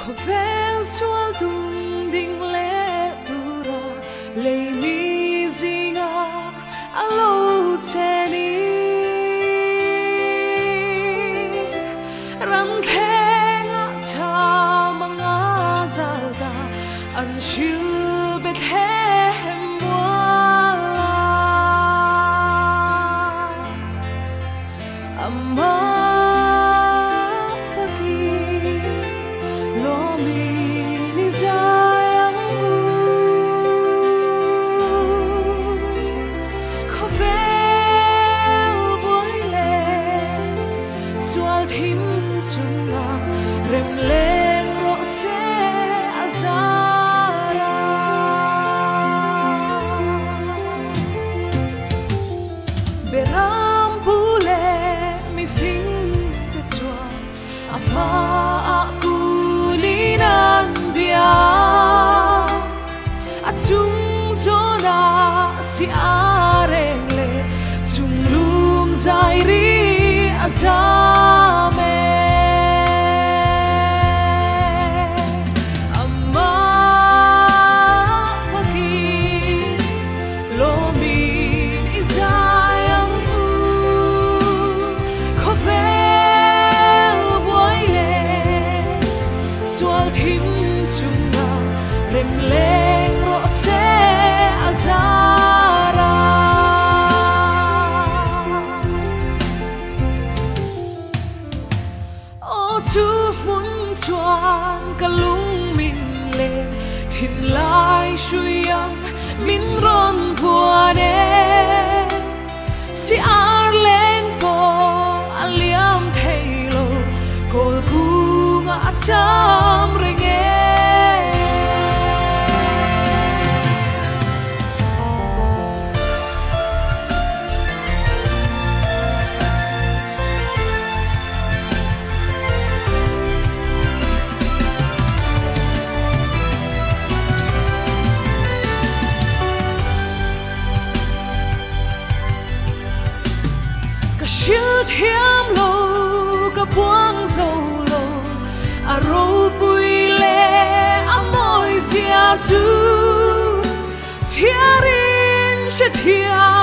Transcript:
Khawvel sual tung ding leh tura lei mi zinga a lo che ni. Ram thlenga cham anga zal ta an hril Bethlehem muala. Amah fakin lawmin i zai ang u. Khawvel buai leh sual thim chungah rem leng rawh se a zar a. Beram pu leh mifing te chuan a hmaah kulin an bia. A chung zawnah si a reng leh chung lum zai ri a zam e. Amah fakin lawmin i zai ang u. Khawvel buai leh sual thim chungah rem leng rawh se a zar a. Aw chu hmun chuan ka lung min leng thinlai hrui ang min rawn vuan e. Si ar leng pawh a liam thei lo, kawl kungah a cham reng e. Ka hril thiam lo, ka buang zo lo, a ropui leh a mawi zia chu chhiarin hre thiam